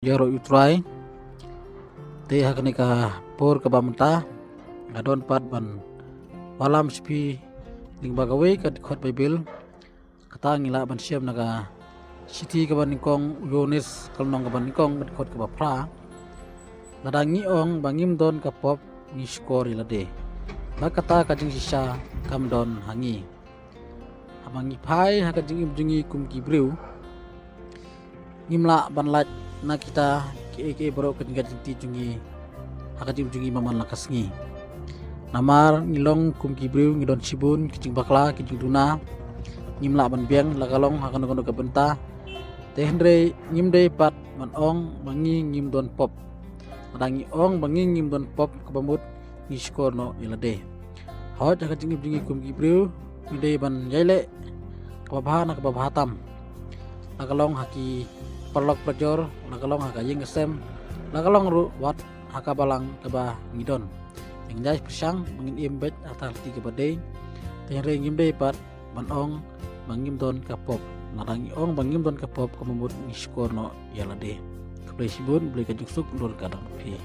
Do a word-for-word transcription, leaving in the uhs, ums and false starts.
Ïaroh ïa U Trai. Te ha kane ka por kaba mynta nga don pat ban wallam sha phi lyngba kawei ka dkhot Baibl. Kata ngi lah ban shem na ka shithi kaba nyngkong u Ïoannis, ka lynnong kaba nyngkong, ka dkhot kaba phra. Lada ngi ong ba ngim don ka pop, ngi shukor ïa lade, ba kata ka jingshisha kam don ha ngi. Haba ngi phai ha ka jingim jong ngi kum ki briew, ngim lah ban lait na kita kiei kiei baroh ka jingkit jingti jong ngi ha ka jingim jong ngi man la ka sngi. Namar ngi long kum ki briew, ngi don shibun ki jingbakla, ki jingduna. Ngim lah ban biang la ka long ha kano kano ka bynta. Te hynrei ngim dei pat ban ong ba ngi ngim don pop. Lada ngi ong ba ngi ngim don pop, kaba mut ngi shukor noh ïa lade. Hooid, ha ka jingim jong ngi kum ki briew ngi dei ban ïai leh kaba bha na kaba bha tam, la ka long ha ki paralok parajor, la ka long ha ka ïing ka sem, la ka long ruh wat ha ka balang kaba ngi don. Ngin ïai pyrshang ba ngin im beit ha ka lynti kaba dei. Te hynrei ngim dei pat ban ong ba ngim don ka pop. Lada ngi ong ba ngim don ka pop, kaba mut ngi shukor noh ïa lade. Khublei shibun, U Blei ka jingsuk un don ka dang phi.